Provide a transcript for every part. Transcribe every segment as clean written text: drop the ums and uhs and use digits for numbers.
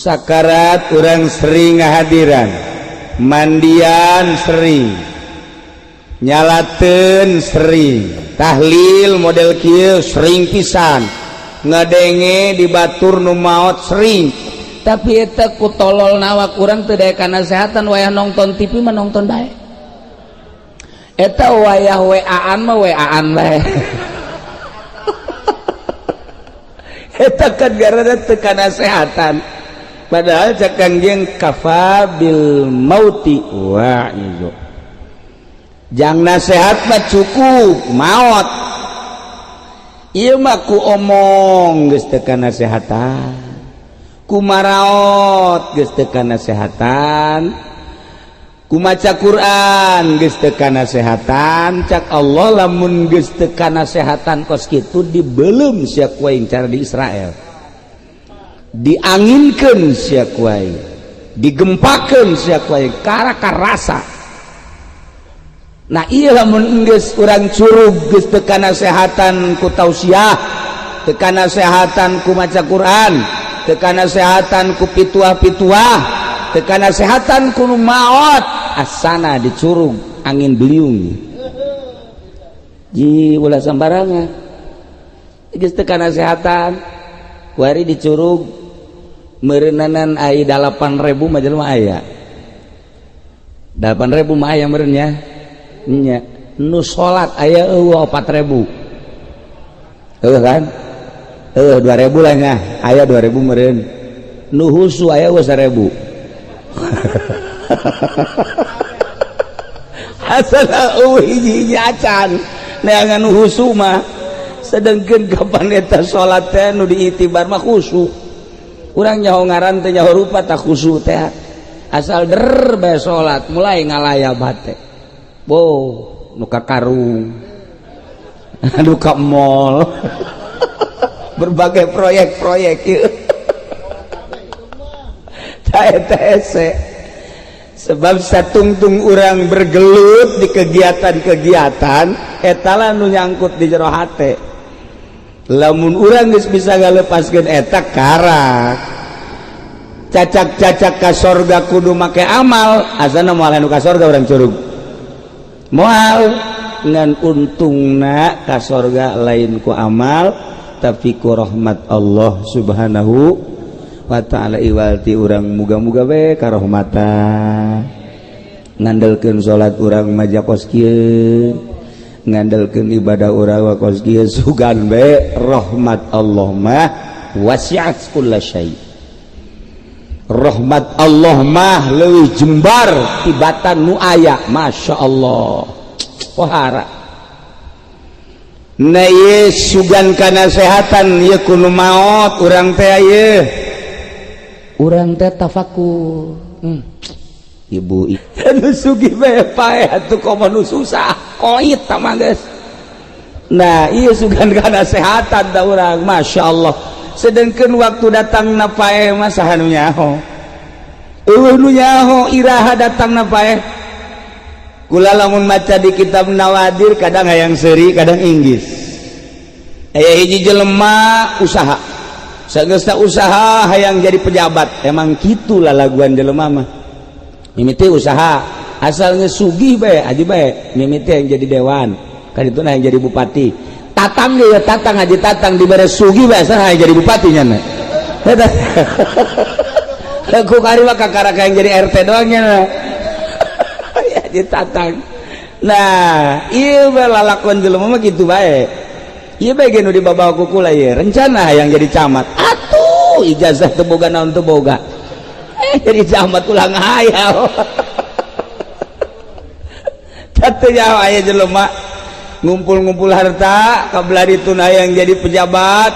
Sakarat urang sering ngahadiran, mandian sering, nyalaten sering, tahlil model kieu sering pisan, ngadenge di batur nu maot sering. Tapi eta ku tolol nawak urang teu daya kanasehatan. Wayah nonton TV mah nonton bae, eta wayah WA-an mah WA-an bae. Eta kan gara teu kanasehatan, padahal cak Kangjeng kafa bil mauti wa'izu, jang nasehat mah cukup maot. Ieu mah ku omong geus teu kanasehatan, ku maraot geus teu kanasehatan, ku maca Quran geus teu kanasehatan. Cak Allah, lamun geus teu kanasehatan kos kitu, dibelum sia ku aing cara di Israel, dianginkeun sia ku aing, digempakeun sia ku aing kara karasa. Nah, iya, lamun geus urang curug, geus teu kanasehatan ku tausiah, teu kanasehatan ku maca Quran, teu kanasehatan ku pituah-pituah, teu kanasehatan ku nu maot, asana dicurug angin beliung. Ji, ulah sambarangan. Geus teu kanasehatan kuari dicurug meureunanan. Ai 8.000 mah jelema aya 8.000 mah aya meureun nya. Nya nu salat aya eueuh 4.000, eueuh kan? Eueuh 2.000 lah nya, aya 2.000 meureun. Nu husu aya eueuh 1.000. Asal eueuh hiji-hiji acan neangan nu husu mah. Sedengkeun kapan eta salat teh nu diitibar mah khusu. Urang nyaho ngaran teh, nyaho rupa, tak khusu teh. Asal der bae salat mulai ngalayab hate. Bo nu ka karung, nu ka mall, berbagai proyek-proyek ieu. Eta hese. Sebab satungtung urang bergelut di kegiatan-kegiatan etala nu nyangkut di jero hate. Lamun urang geus bisa ngalepaskeun eta, karak cacak-cacak ka sorga kudu make amal. Asana moal anu ka sorga urang curug, moal. Ngan untungna ka sorga lain ku amal, tapi ku rahmat Allah Subhanahu wa ta'ala. Iwalti urang muga-muga we karahmatan. Ngandelkeun salat urang maja kos kieu, ngandelkeun ibadah urang kos kieu, sugan be rahmat Allah mah wasi'at kulla syai. Rahmat Allah mah leuwih jembar tibatan nu aya. Masya Allah, pohara. Nah, ieu sugan kanasehatan ieu kudu maot urang teh ieu. Urang teh tafakur. Ibu nu sugih bae paeh atuh, komo nu susah koit tah mah geus. Nah, ieu sugan kanasehatan da urang, Masya Allah. Sedengkeun waktu datang na paeh mah saha nu nyaho? Eueuh nu nyaho iraha datang na paeh. Kula lamun maca di kitab Nawadir kadang hayang seuri, kadang inggis. Aya hiji jelema usaha, sageus usaha hayang jadi pejabat. Emang kitu lalaguan jelema mah, mimiti usaha asalnya sugih bae aja bae, mimiti yang jadi dewan kan itu yang jadi bupati. Tatang ge ya, Tatang, Haji Tatang, dibere sugih bae asal hayang jadi bupati nya. Eta ku kari mah kakara yang jadi RT doang nya ya, Haji Tatang. Nah, ieu bae lalakon jelema mah kitu bae. Ieu bae ge nu dibabawa ku kula ieu rencana hayang jadi camat, atuh ijazah teu boga, naon teu boga, jadi camat ulah ngahayal. Teu nyaho aya jelema ngumpul-ngumpul harta kabelah ditu yang jadi pejabat,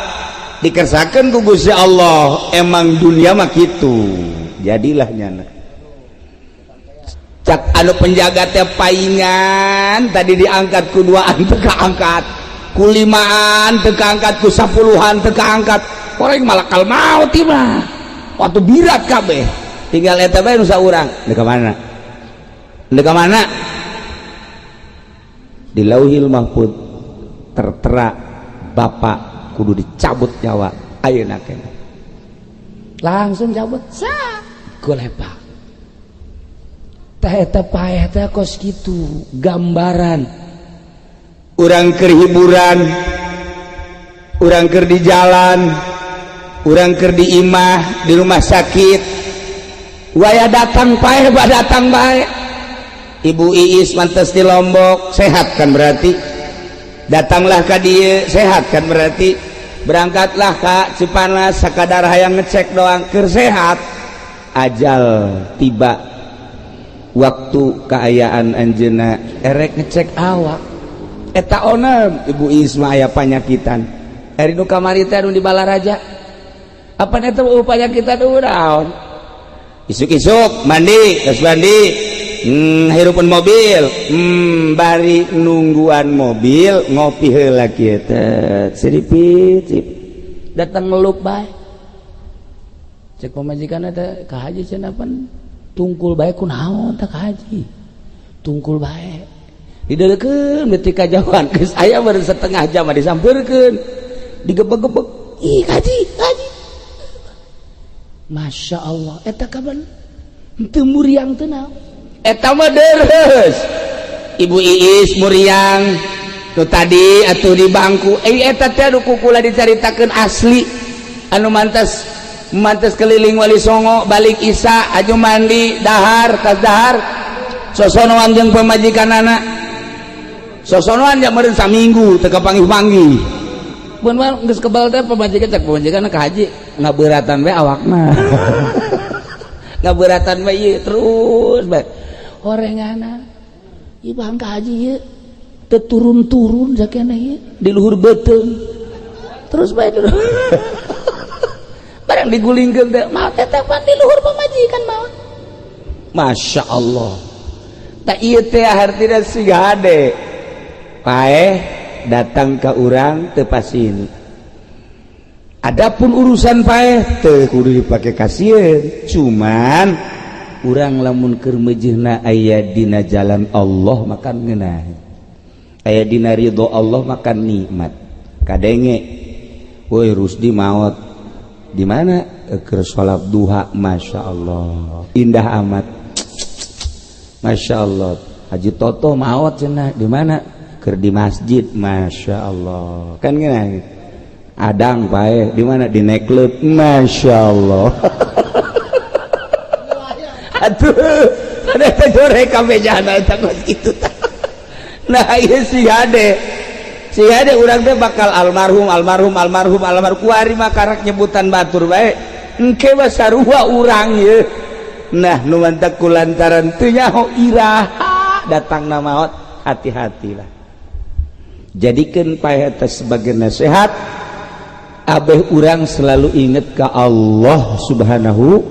dikersakeun ku Gusti Allah. Emang dunia mah kitu, jadilah nyana. Cak anu penjaga teh, paingan tadi diangkat ku duaan teu kaangkat, ku limaan teu kaangkat, ku sapuluhan teu kaangkat. Orang malakal maut mah waktu birat kabeh, tinggal eta bae nu saurang. Deuk ka mana, deuk ka mana? Di Lauhil Mahfud tertera bapak kudu dicabut nyawa ayeuna keneh. Langsung cabut. Sa golepak. Tah eta paeh teh kos kitu gambaran. Urang keur hiburan, urang keur di jalan, urang keur di imah, di rumah sakit, waya datang paeh bah datang bae. Ibu Iis mantes di Lombok, sehat kan berarti. Datanglah ka dieu, sehat kan berarti. Berangkatlah ka Cipanas sakadar hayang ngecek doang, keur sehat. Ajal tiba, waktu keayaan anjeunna erek ngecek awak. Eta onem Ibu Iis mah aya panyakitan. Ari nu kamari teh anu di Balaraja. Apa eta panyakitan naon? Isuk-isuk mandi, geus mandi, hirupan mobil, bari nungguan mobil ngopi heula kieu teh. Siripit, sip. Datang ngelup bae. Cek pamajikan teh ka haji cenah pan tungkul bae, kunaon teh ka haji? Tungkul bae. Dideukeun detik kajauhan geus aya baru setengah jam disampeurkeun. Digebeg-gebeg. Ih, kaji, kaji. Masya Allah, eta kapan teu muriang teu naon. Eta mah deres. Ibu Iis muriang nu tadi atuh di bangku. Eh, eta teh anu kukula dicaritakeun asli. Anu mantes mantes keliling Wali Songo, balik Isa, aju mandi, dahar, tas dahar. Sosonoan jeung pamajikanana. Sosonoan jam meureun saminggu teu kapanggih-panggih. Pun mah geus kebal teh pamajikan, cek pamajikan ka haji ngabeuratan we awakna. Ngabeuratan we ieu terus bae. Horengana. Ieu bang ka haji ieu teu turun-turun sakena ieu di luhur beuteung. Terus bae terus. Barang digulingkeun teh maot teh pan di luhur pamajikan maot. Masya Allah. Tak ieu teh hartina siga hade. Paeh datang ke urang teu pasini. Adapun urusan paeh teu kudu dipake kasieun, cuman urang lamun keur meujeuhna aya dina jalan Allah makan ngeunah. Aya dina ridho Allah makan nikmat. Kadenge, woi Rusdi maot. Di mana? Keur salat duha, Masya Allah. Indah amat. Masya Allah. Haji Toto maot cenah, di mana? Keur di masjid, Masya Allah. Kan gini. Adang paeh di mana? Di nightclub, Masya Allah. Aduh, ada teh jorek kabeh jana eta kos kitu tah. Nah, ieu si hade. Si hade urang teh bakal almarhum, almarhum, almarhum, almarhum. Kuari mah karak nyebutan batur bae. Engke mah sarua urang ieu. Nah, nu mantak kulantaran teu nyaho iraha datangna maot, hati-hatilah. Jadikan paeh eta sebagai nasihat abeh urang selalu inget ke Allah Subhanahu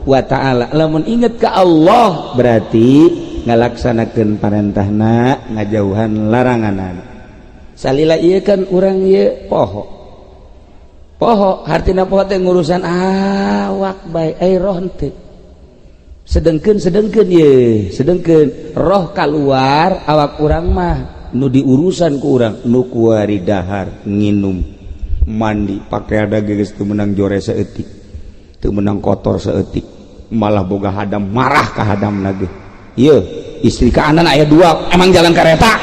wa ta'ala. Lamun inget ke Allah berarti ngalaksanakeun parentahna, ngajauhan laranganana. Salila ieu kan urang ieu poho. Poho hartina poho teh ngurusan awak bae, ai roh henteu. Sedengkeun sedengkeun ye, sedengkeun roh keluar awak urang mah nu diurusan ku urang nu kuari dahar, nginum, mandi, pakai ada geus teu meunang jore saeutik, teu meunang kotor saeutik, malah boga hadam marah ka hadam ge. Ieu istri kaanan aya dua, emang jalan kereta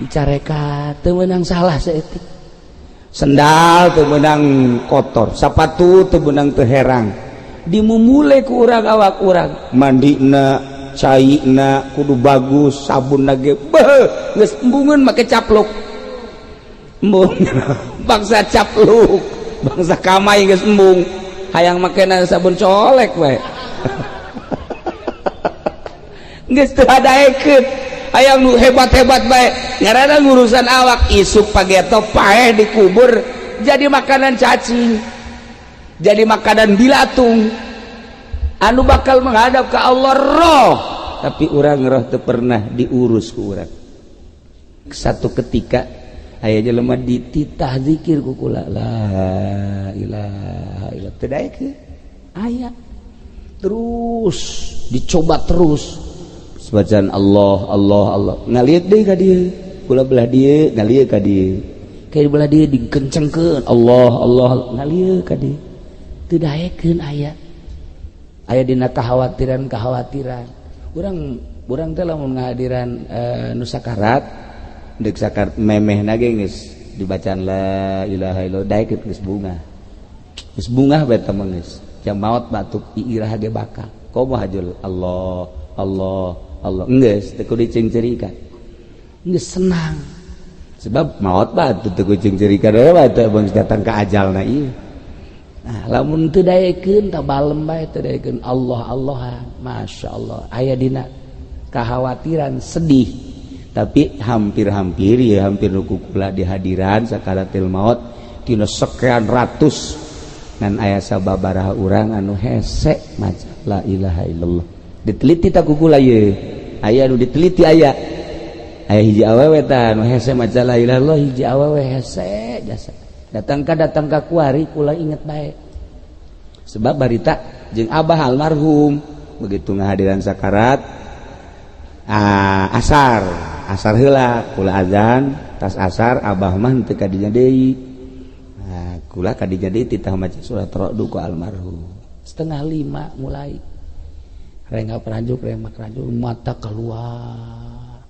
Dicareka teu meunang salah saeutik. Sendal teu meunang kotor, sapatu teu meunang teu herang, dimumule ku urang awak urang, mandina caina kudu bagus, sabun ge beuh geus embungeun make capluk, embung bangsa capluk, bangsa kamai geus embung hayang make sabun colek we. Geus teu hadaekeun, hayang nu hebat-hebat bae, ngaranna ngurusan awak. Isuk pageto paeh dikubur jadi makanan cacing, jadi makanan bilatung. Anu bakal menghadap ke Allah roh, tapi urang roh teu pernah diurus ku urang. Satu ketika aya jelema dititah zikir ku kula, la ilaha illallah, teu daekeun aya terus dicoba terus. Bacaan Allah Allah Allah, ngalieu deui ka dieu, kula belah dieu ngalieu ka dieu. Kayak belah dieu dikencengkeun Allah Allah, ngalieu ka dieu. Teu daekeun, aya aya dina kekhawatiran-kekhawatiran. Urang urang teh lamun ngahadiran nu sakarat, deuk sakarat memehna ge geus dibacaan la ilaha illallah, daekeun, geus bungah, geus bungah bae teh mah. Geus jam maot batuk iirah ge bakal komo hajul Allah Allah Allah, geus teu kudu dicengcerikan, geus senang sebab maot batu teu kudu dicengcerikan bae teh datang ke ajalna ieu. Nah, lamun teu daekeun tah balem bae, teu daekeun Allah Allah, Masya Allah, aya dina kekhawatiran, sedih. Tapi hampir-hampir ya hampir nu kula di hadiran sakaratil maut tina sekian ratus, dan aya sababaraha urang anu hese maca la ilaha illallah. Diteliti tak kukula ye, aya anu diteliti, aya aya hiji awewe tah anu hese maca la ilaha illallah. Hiji awewe hese jasa datang ka kuari. Kula inget bae sebab barita jeung abah almarhum begitu ngahadiran sakarat, ah, asar asar heula kula azan, tas asar abah mah teu kadinya deui. Nah, kula kadinya deui titah maca surat Ra'du ku almarhum. 4.30 mulai rengap ranjuk, remak ranjuk, mata keluar,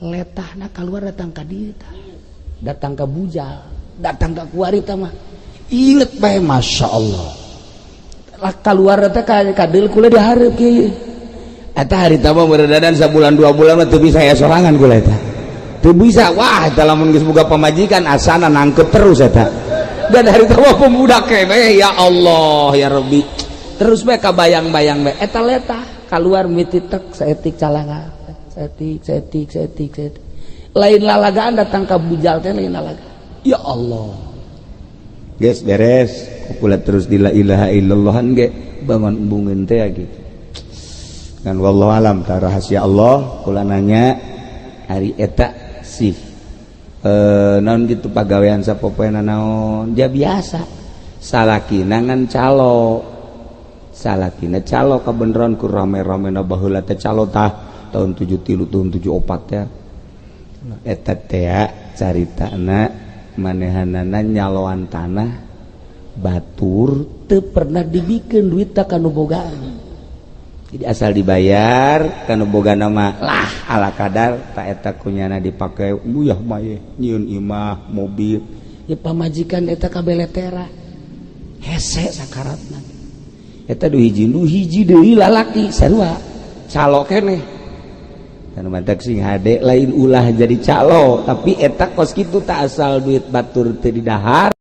letahna keluar, datang ka dieu tah, datang ka bujal, datang ka kuari tah mah inget bae. Masya Allah lah, keluar teh kadeul kula dihareup kieu. Eta harita mah beredadan sabulan 2 bulan mah teu bisa ya sorangan kula eta, teu bisa. Wah, eta lamun geus boga pamajikan asana nangkep terus eta. Dan harita mah pemuda keneh, ya Allah ya Rabbi, terus bae kabayang-bayang bae eta letah keluar miti tek saetik calanga, saetik saetik saetik saetik, lain lalagaan. Datang ka bujal teh lain lalagaan, ya Allah. Geus beres kula terus di la ilaha illallah ge bangun embungeun teh gitu kan. Wallahu alam ta rahasia Allah. Kula nanya hari eta sih naon gitu pagawean sapopoena naon? Ja biasa, salakina ngan calo, salakina calo kabeneran ku rame-rame na baheula teh calo tah tahun 73, tahun 74 ya. Eta teh caritana manehanana nyaloan tanah batur, teu pernah dibikeun duit ka nu bogaan. Jadi asal dibayar ka nu boga nama lah ala kadar tak eta kunyana dipake uyah mah nyieun imah, mobil. Ya, pamajikan eta kabeletera hese sakaratna. Eta du hiji, nu hiji deui lalaki sarua calo keneh kan. Mantak sing hade, lain ulah jadi calo, tapi eta kos kitu tak asal duit batur teu didahar.